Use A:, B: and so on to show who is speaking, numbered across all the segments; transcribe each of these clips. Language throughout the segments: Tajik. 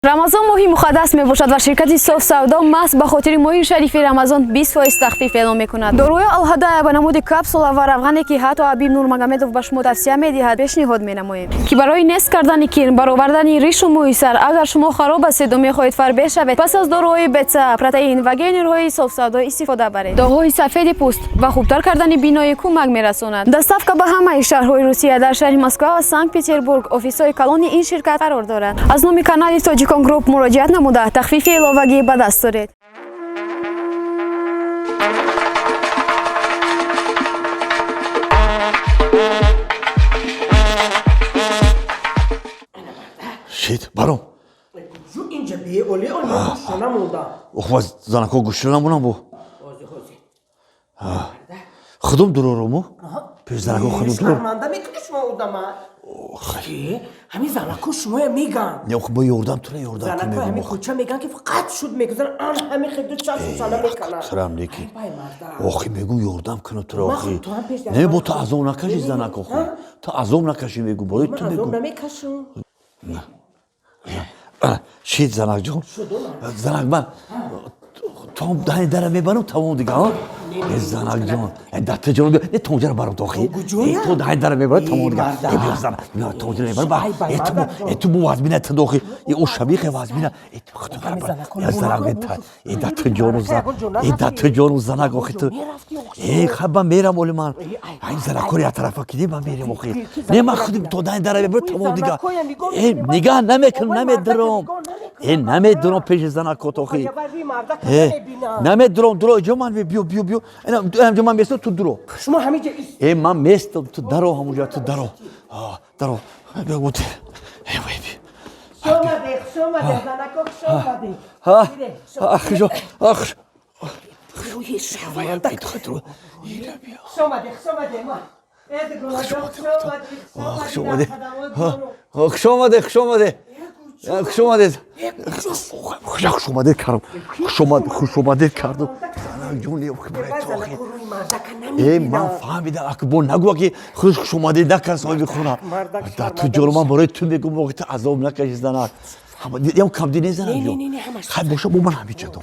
A: Рамазон моҳи муқаддас мебошад ва ширкати Соф Савдо маҳз ба хотири моҳи шарифи Рамазон 20% тахфиф эълон мекунад. Доруи Алҳадая ба намуди капсула ва равғане, ки ҳатто Ҳабиб Нурмагомедов ба шумо тавсия медиҳад, пешниҳод менамоем, ки барои нест кардани кирм, баровардани ришу мӯи сар, агар шумо хароб ҳастеду мехоҳед фарбеҳ шавед, пас аз доруҳои БЦА, протеин ва гейнерҳои Соф Савдо истифода баред. Доғҳои сафеди пӯст ва хубтар кардани биноӣ кӯмак мерасонад. Доставка ба ҳамаи шаҳрҳои Русия. Дар шаҳри Москва ва Санкт Петербург офисҳои калони ин ширкат қарор дорад. Аз номи канали Тоҷикон Груп муроҷиат намуда, тахфифи иловагӣ ба даст доред.
B: Шит, баром.
C: Инҷа беоле гӯшта намонда.
B: Охва, занако гӯшта намонам бу. Худум дуророму? Пеш занако худум дур.
C: Шарманда мекунӣ шумо одама. Ҳамин занако шумоя меган.
B: Не, ох, бо ёрдам тура ёрдам.
C: Занако ҳамин кӯча меган, ки фақат шуд мегузаран, ан ҳамин хеду чашм сана меканад.
B: Турам неки.
C: Ай марда.
B: Охи, мегум, ёрдам кунам тура,
C: Ман
B: охи.
C: ту ҳам пеш
B: Не, бо ту азоб накаши, занак, охи.
C: Ҳа?
B: Ту азоб накаши, мегум, бо ту
C: Ман азоб
B: мегум.
C: намекашам.
B: Шит, занак ҷон. Занак, ман том даҳни дара мебарам, тамом дига, а? Э, занак ҷон, э, датта ҷон, не, тонҷара барам то охи.
C: Куҷоя?
B: Э, то даҳни дара мебарам, тамом дига.
C: Марда.
B: Э, биё, занак, биё, тонҷара мебарам, ба.
C: Ай, бай,
B: Э, ту
C: марда ҷон.
B: э, ту бу вазмина ту дохи. Э, о шабихе вазмина. Э, ту худо
C: Ҳамин
B: бар.
C: занако
B: Э, занак,
C: набуд.
B: э, э, датта ҷону зан.
C: Ягон ҷо
B: Э,
C: нарафтӣ.
B: датта ҷону занак, охи ту.
C: Мерафтӣ, охи.
B: Э, хаба мерам, оли ман.
C: Э, ай,
B: Ай, занакори я тарафа киди, ман мерем, охи.
C: Ки
B: Не, ман
C: занакора
B: худим
C: бинам.
B: то даҳни дара мебарам, тамом дига.
C: Занакоя нигоҳ
B: Э,
C: мекунӣ,
B: нигаҳ намекунам,
C: Бобои
B: намедурам.
C: мардака нигоҳ намекунам.
B: Э, намедурам пеши занакот, охи.
C: Охи, мардака
B: Э,
C: намебинам.
B: намедурам, дуро, иҷо ман биё, биё, биё. Ина, ман местам, ту дуро.
C: Шумо ҳамин ҷо ист.
B: Э, ман местам, ту даро, ҳамунҷа ту даро. А, даро. Биё, бут. Э, вай, биё.
C: Хуш омадед, хуш омадед, занако, хуш омадед.
B: Ҳа, ах, жо, ах.
C: Рӯи шарманда.
B: Дуро. Ира, биё.
C: Хуш омадед, хуш омадед, ма. Э, дугонаҷон, хуш омадед,
B: Хуш
C: хуш
B: омадед.
C: омадед.
B: Хуш омадед, хуш омадед. Хуш омадед. Хуш омадед кардам. Хуш омад, хуш омадед кардам. Занак ҷон, не, барои ту, охи.
C: Занако рӯи мардака
B: Э, ман
C: намебинам.
B: фаҳмидам, аки бо нагӯ, ки хуш хуш омадед накард соҳиби хона.
C: Мардак
B: Да, ту
C: шарманда
B: ҷону, ман барои ту мегӯм, охи, ту азоб накаши, занак. Ям камди не, занак
C: Не,
B: ҷон.
C: не, не, ҳамаш.
B: Хай, боша, бо ман ҳамиҷа дом.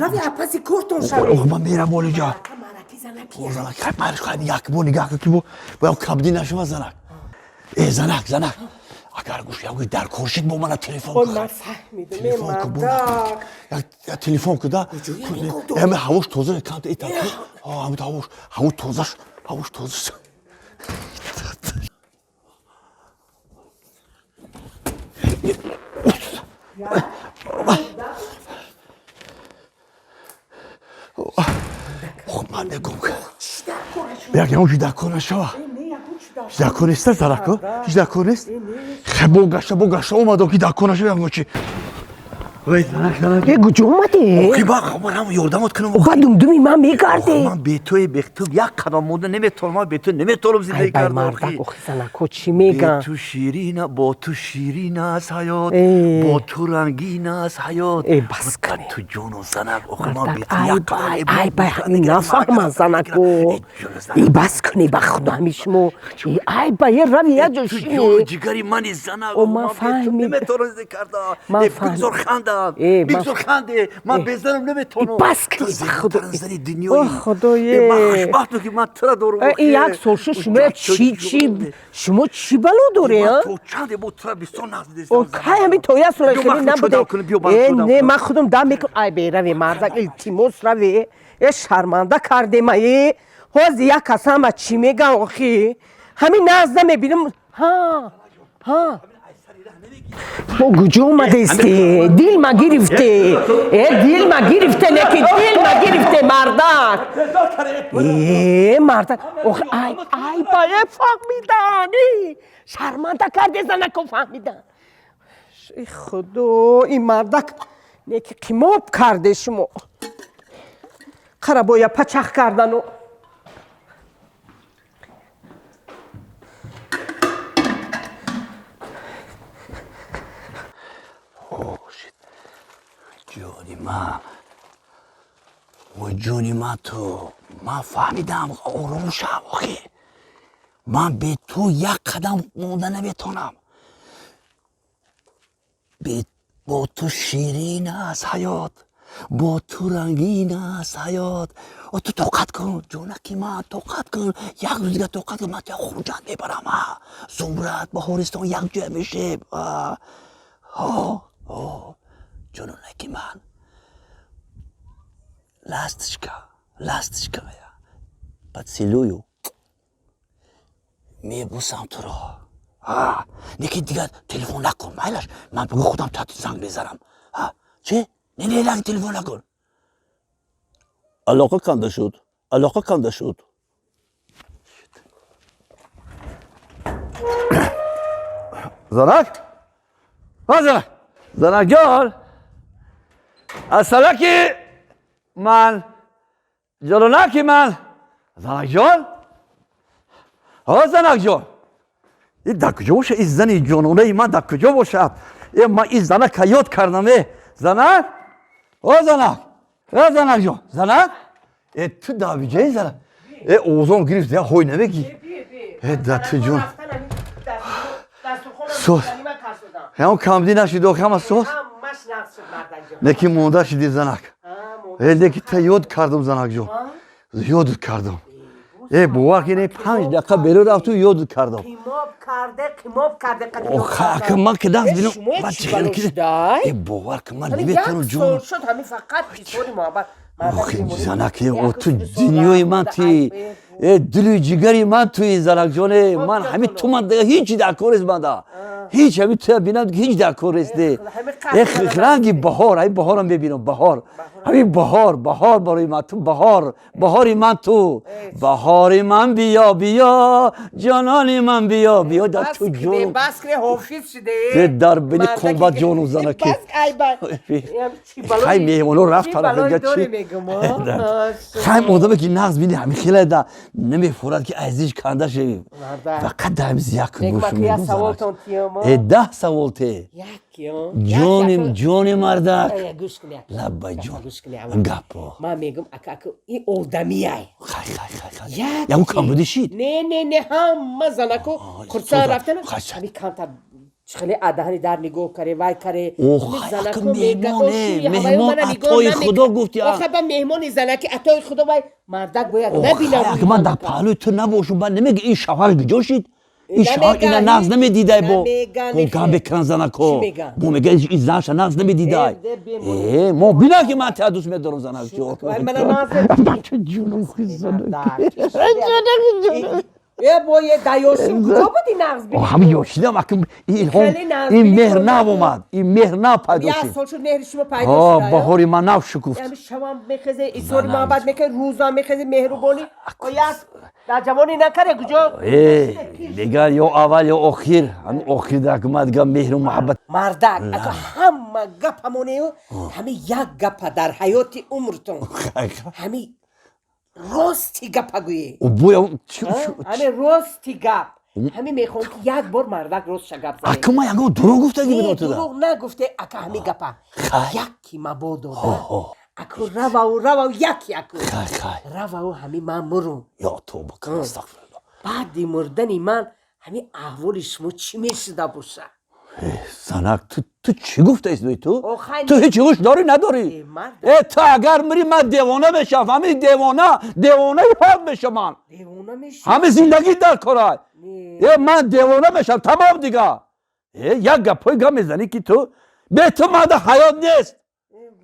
C: Рави, апаси кортон шавед.
B: Ох, ман мерам олиҷа.
C: Мараки занаки.
B: О, занак, хай, марш, хай, як бор нигаҳ кун, ки бо боям камди нашава, занак. Э, занак, занак. Агар гӯш ягӯй дар кор шид, бо мана телефон
C: Ой,
B: кун.
C: ман фаҳмидам, э,
B: Телефон кун, бо
C: мардак.
B: як телефон кун, да.
C: мегуфту?
B: Эме ҳавош тоза, камта ита. А, ҳамин ҳавош, ҳаво тозаш, ҳавош тозаш. Ох, ман мегӯм, як ягон чиз дар кор нашава.
C: Не, ягон чӣ дар
B: Ҳеҷ дар кор нест, занако? Ҳеҷ дар кор нест? Хай, бо гашта, бо гашта омадо, ки дар кор нашава ягон чи. Ой, занак, занак.
C: Э, куҷо омадед?
B: Охи, ба ман ҳам ёрдамот кунам.
C: Ба думдуми ман мегардед.
B: Ман бе туи, бе ту як қадам монда наметавонам, ман бе ту наметавонам
C: Ай,
B: зиндагӣ
C: бай
B: карда,
C: мардак,
B: охи.
C: охи, занако чӣ
B: Бе
C: меган?
B: ту ширина, бо ту ширин аст ҳаёт,
C: Э.
B: бо ту рангин аст ҳаёт.
C: Э, бас кунед.
B: Ту ҷону занак, охи, ман бе
C: Мардак,
B: ту
C: ай
B: як қадам
C: бай, ай бай, ҳамин нафаҳман занако.
B: Э, ҷону занак.
C: Э, бас кунед, ба худо, ҳамин шумо. Э, ай бай, э, рави як ҷо
B: Ту
C: шинед.
B: ҷону ҷигари мани, занак.
C: О, ман
B: бе ту
C: фаҳмидам.
B: наметавонам зиндагӣ карда.
C: Ман
B: Э,
C: фаҳмидам.
B: бигзор хандам.
C: Э, ман
B: Бигзор ханде. Ман
C: Э.
B: бе занам наметавонам.
C: Э, бас
B: Ту
C: кунед, ба худо.
B: зеботарин зани дунёӣ.
C: О, худое.
B: Э, ман хушбахтам, ки ман тура дорам.
C: Э,
B: охи.
C: ин як сол шуд, шумо
B: Ту
C: чӣ чӣ шумо чӣ бало доред,
B: Ман
C: а?
B: то чанде бо тура бисёр нағз дидистам,
C: О,
B: занак.
C: кай ҳамин то як сола
B: Биё,
C: хеле
B: ман худам
C: набуде.
B: чудам кунам, биё, ман
C: Э,
B: чудам
C: не,
B: кунам.
C: ман худам дам мекунам. Ай, берави, мардак, илтимос, рави. Э, шарманда кардем, ай. Ҳозир як кас ҳама чӣ меган, охи? Ҳамин нағз намебинам. Ҳа, ҳа. Бо куҷо омадесте? Дил ма гирифте. Э, дил ма гирифте, не ки дил ма гирифте, мардак. Э, мардак, ох, ай, ай, ба, э, фаҳмидан. Э, шарманда карде, занако, фаҳмидан. Э, худо, ин мардак не ки қимоб карде шумо. Қара боя пачах кардану.
B: Ҷони ман, ой, ҷони ман, ту, ман фаҳмидам, ором шав, охи, ман бе ту як қадам монда наметавонам. Бе Бо ту ширин аст ҳаёт, бо ту рангин аст ҳаёт. О, ту тоқат кун, ҷонаки ман, тоқат кун, як рӯз дига тоқат кун, ман туя Хуҷанд мебарам, Зумрад, Баҳористон якҷоя мешем. Ҷононаки ман, ласточка, ласточка моя, поцелую, мебусам туро. Неки дигар телефон накун, майлаш, ман бугӯ худам занг мезанам. Чи? Не, не, лак, телефон накун. Алоқа канда шуд, алоқа канда шуд. Занак, занак, занакҷон, асалаки ман, ҷононаки ман, занакҷон, о, занакҷон, и дар куҷо бошад ин зани ҷононаи ман, дар куҷо бошад? Э, ман ин занака ёд кардам. Э, занак, о, занак, э, занакҷон, занак, э, ту дар биҷаи, занак? Э, овозон гирифт, я ҳой намегӣ. Э, да ту ҷон соз ҳамон камдӣ нашид, охи ҳама соз неки монда шиди, занак. Э, леки та ёд кардам, занакҷон, ёдат кардам. Э, бовар ки не, 5 дақиқа берун рафту ёдат кардам. Ака, ман ки даст бинам, э, бовар ки ман наметавонам, ҷон. Занак, о, ту дунёи ман туи, э, дилу ҷигари ман туи, занакҷоне. Ман ҳамин ту, ман ҳеҷ дар кор нест, манда ҳеҷ, ҳамин туя бинам, ҳеҷ дар кор нест. Э, ранги баҳор, ҳамин баҳорам мебинам, баҳор, ҳамин баҳор, баҳор барои ман ту, баҳор, баҳори ман ту, баҳори ман, биё, биё, ҷонони ман, биё, биё, дар ту ҷон дар бини комбат ҷону, занаки. Хай, меҳмоно рафт тараф, чи хай, одаме ки нағз бини, ҳамин хеле да намефурад ки азиз канда шавӣ, фақат дар як гӯш. Э, 10 савол те, ҷони, ҷони мардак, лаббай, ҷон, гапо.
C: Ман мегум, ака, ака, ин одамияй.
B: Хай, хай, хай, хай, ягон камбуди шид?
C: Не, не, не, ҳама занако хурсанд рафтан, ҳами камтар хеле адаҳани дар нигоҳ каре, вай каре.
B: Меҳмон атои худо гуфти.
C: Охе, ба меҳмони занаки атои худо, вай мардак бояд набинад.
B: Ман дар паҳлӯи ту набошум, баъд намеги ин шавҳар куҷо шид, ин шавҳар ина нағз намедидай, бо гап мекунан занако, мо мега ин занша нағз намедидай. Э, мо бина ки ман тя дӯст медорам, занакҷон. Ҷоном.
C: Е, бо е, да ёшим куҷо буди нағз бини?
B: Ҳами ёшидам, акм илҳом, ин меҳр нав омад, ин меҳр нав пайдо
C: шуд. Як сол шуд меҳри шумо пайдо шуд.
B: Баҳори ман нав шукуфт.
C: Ами шавам мехезе, изҳори муҳаббат мекунӣ, рӯзам мехезе, меҳрубонӣ. Як дар ҷавонӣ накаре куҷо?
B: Э, дигар ё аввал, ё охир, ҳамин охир дар ма дигар меҳру муҳаббат.
C: Мардак, ака, ҳама гап ҳамонею, ҳами як гапа дар ҳаёти умртон, ҳами рости гапа гӯе. Ҳами рости гап, ҳами мехоҳам ки як бор мардак ростша гап занед.
B: Ака, ман ягон дурӯғ гуфтагӣ будам туда?
C: Дурӯғ нагуфте, ака, ҳами гапа як мабодо аку равау, равау, як яку равау, ҳами ман мурум.
B: Ё тоба, астағфирулло.
C: Баъди мурдани ман ҳами аҳволи шумо чӣ мешуда бошад?
B: Занак, ту чӣ гуфтаист? Ту, ту ҳеҷ ҳуш дорӣ, надорӣ? Э, ту агар мири, ман девона мешавам, ҳамин девона, девонаи ҳод мешавам ман, ҳамин зиндагӣ дар корай. Э, ман девона мешавам, тамом дига. Э, як гапҳои гап мезанӣ ки ту бе ту манда ҳаёт нест.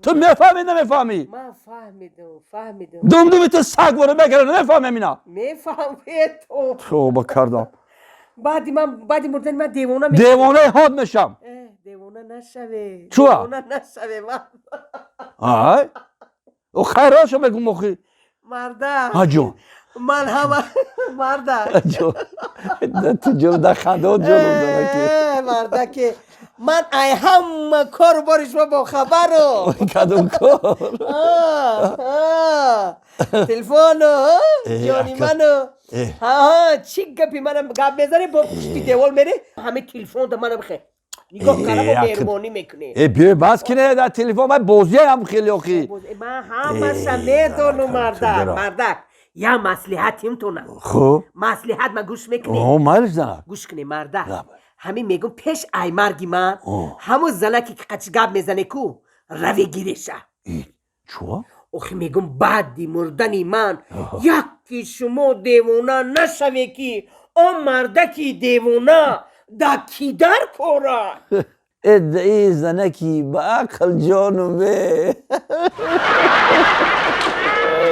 B: Ту мефаҳмӣ, намефаҳмӣ?
C: Ман фаҳмидам, фаҳмидам.
B: Думдуми ту саг боро мекара, намефаҳмем ина.
C: Мефаҳмед.
B: Тоба кардам.
C: Баъди ман, баъди мурдани ман девона.
B: Девонаи ҳод мешавам.
C: Девона нашаве.
B: Чуа?
C: Девона нашаве.
B: Ай, о, хайроша мегум охи.
C: Марда.
B: Ҳа, ҷон.
C: Ман ҳама марда.
B: Ҷон, ту ҷон, дар хандаот ҷоном, занаки.
C: Мардаке, ман ай ҳама кору бори шумо бохабару.
B: Кадом кор?
C: Телефону ҷони ману, чӣ гапи манам гап мезанӣ, бо пушти девол мерӣ, ҳами телефон да манам хе нигоҳ карда, бо меҳрубонӣ мекунӣ.
B: Э, биёй, бас кине, дар телефон ман бозиям хеле охи.
C: Ман ҳамаша медонам, мардак. Мардак, я маслиҳатимтона.
B: Хуб.
C: Маслиҳат ма гӯш мекунӣ?
B: Майлиш, занак.
C: Гӯш кунӣ, мардак. Ҳамин мегум, пеш ай марги ман ҳамун занаке ки қачи гап мезане ку, раве гиреша.
B: Чо?
C: Охи, мегум, баъди мурдани ман якки шумо девона нашаве, ки он мардаки девона да ки дар кора.
B: Э, даи занаки ба ақл ҷонум бе.